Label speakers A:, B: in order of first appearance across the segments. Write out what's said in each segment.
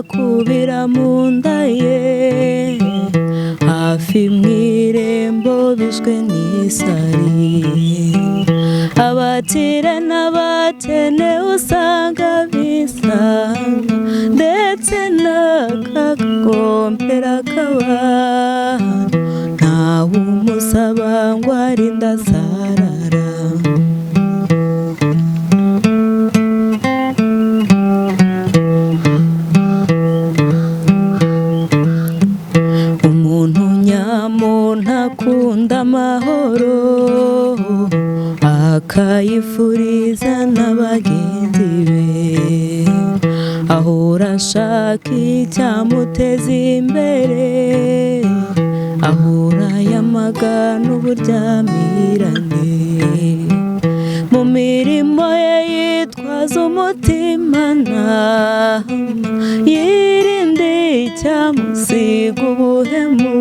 A: Kubira mu nda ye hafi mu irembo bishwe n'isari. Abakire n'abakene usanga bisanga, ndetse n'akagombera k'abantu, ntawe umusaba ngo arinde asarara. Umuntu nyamuntu akunda amahoro, akayifuriza na bagenzi be, ahora ashaka icyamuteza imbere, ahora yamagana uburyamirane. Mu mirimo ye yitwaza umutimanama, yirinde icyamusiga ubuhemu,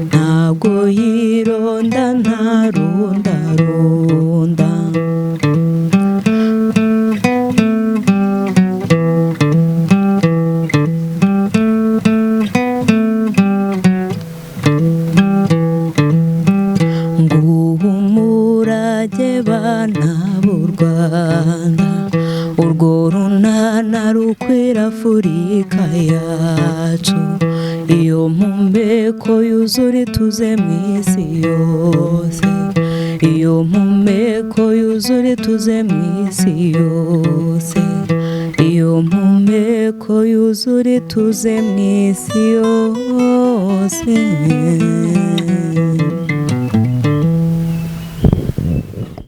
A: ntabwo yironda ntarundarunda. Nguwo umurage bana b'u Rwanda, urwo runana rukwira Afurika yacu, iyo mpumeko yuzura ituze mu isi yose, iyo mpumeko yuzura ituze mu isi yose, iyo mpumeko yuzura ituze mu isi yose.